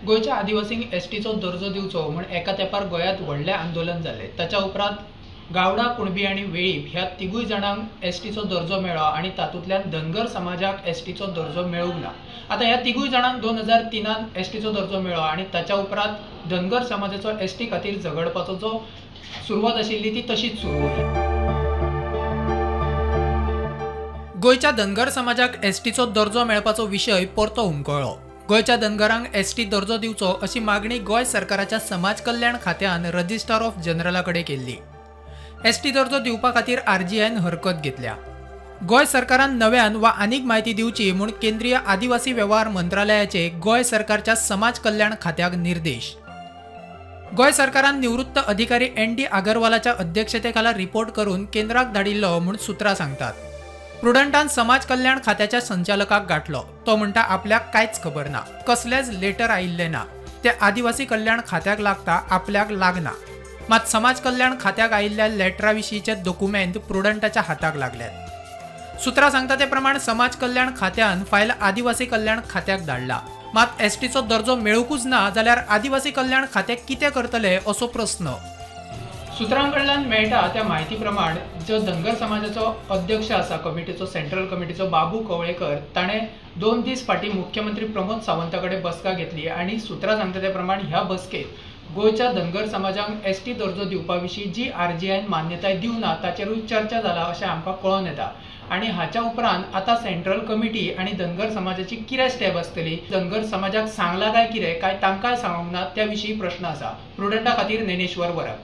गोंयच्या आदिवासींक एसटीचो दर्जो दिवचो म्हूण एका तेंपार गोंयांत व्हडलें आंदोलन जालें. ताच्या उपरांत गावडा, कुणबी आनी वेळीप ह्या तिगूय जाणांक एसटीचो दर्जो मेळ्ळो आनी तातूंतल्यान धनगर समाजाक एसटीचो दर्जो मेळूंक ना. आतां ह्या तिगूय जाणांक 2003 एसटीचो दर्जो मेळ्ळो आनी ताच्या उपरांत धनगर समाजाचो एसटी खातीर झगडपाचो जो सुरवात आशिल्ली ती तशीच सुरू उरली. गोंयच्या धनगर समाजाक एसटीचो दर्जो मेळपाचो विशय परतो हुमकळ्ळो. गोंयच्या धनगरांक एसटी दर्जो दिवचो अशी मागणी गोंय सरकाराच्या समाज कल्याण खात्यान रजिस्ट्रार ऑफ जनरला कडेन केल्ली. एसटी दर्जो दिवपा खातीर आरजीआयन हरकत घेतल्या. गोंय सरकारान नव्यान वा आनीक म्हायती दिवची म्हूण केंद्रीय आदिवासी वेव्हार मंत्रालयाचे गोंय सरकारच्या समाज कल्याण खात्याक निर्देश. गोंय सरकारान निवृत्त अधिकारी एन.डी. आगरवालाच्या अध्यक्षतेखाला रिपोर्ट करून केंद्राक धाडिल्लो म्हूण सुत्रां सांगतात. प्रुडंटान समाज कल्याण खात्याच्या संचालकाक गाठलो. तो म्हणटा आपल्याक कांयच खबर ना, कसलेंच लेटर आयिल्लें ना, ते आदिवासी कल्याण खात्याक लागता, आपल्याक लागना. मात समाज कल्याण खात्याक आयिल्ल्या लेटरा विशींचे दोकुमेंत प्रुडंटाच्या हाताक लागल्यात. सुत्रां सांगता ते प्रमाण समाज कल्याण खात्यान फायल आदिवासी कल्याण खात्याक धाडला. मात एसटीचो दर्जो मेळूंकूच ना जाल्यार आदिवासी कल्याण खातें कितें करतलें असो प्रस्न. सुत्रां कडल्यान मेळटा त्या म्हायती प्रमाण जो धनगर समाजाचो अध्यक्ष आसा कमिटीचो, सेंट्रल कमिटीचो बाबू कवळेकर, ताणें 2 दीस फाटीं मुख्यमंत्री प्रमोद सावंता कडेन बसका घेतली आनी सुत्रां सांगता ते प्रमाण ह्या बसकेंत गोंयच्या धनगर समाजांक एसटी दर्जो दिवपा विशीं जी आरजीआयन मान्यताय दिवना ताचेरूय चर्चा जाला अशें आमकां कळोन येता. आनी हाच्या उपरांत आतां सेंट्रल कमिटी आनी धनगर समाजाची कितें स्टेप आसतली, धनगर समाजाक सांगला काय कितें, काय तांकांय सांगूंक ना, त्या विशीं प्रश्न आसा. प्रुडंटा खातीर ज्ञानेश्वर वरक.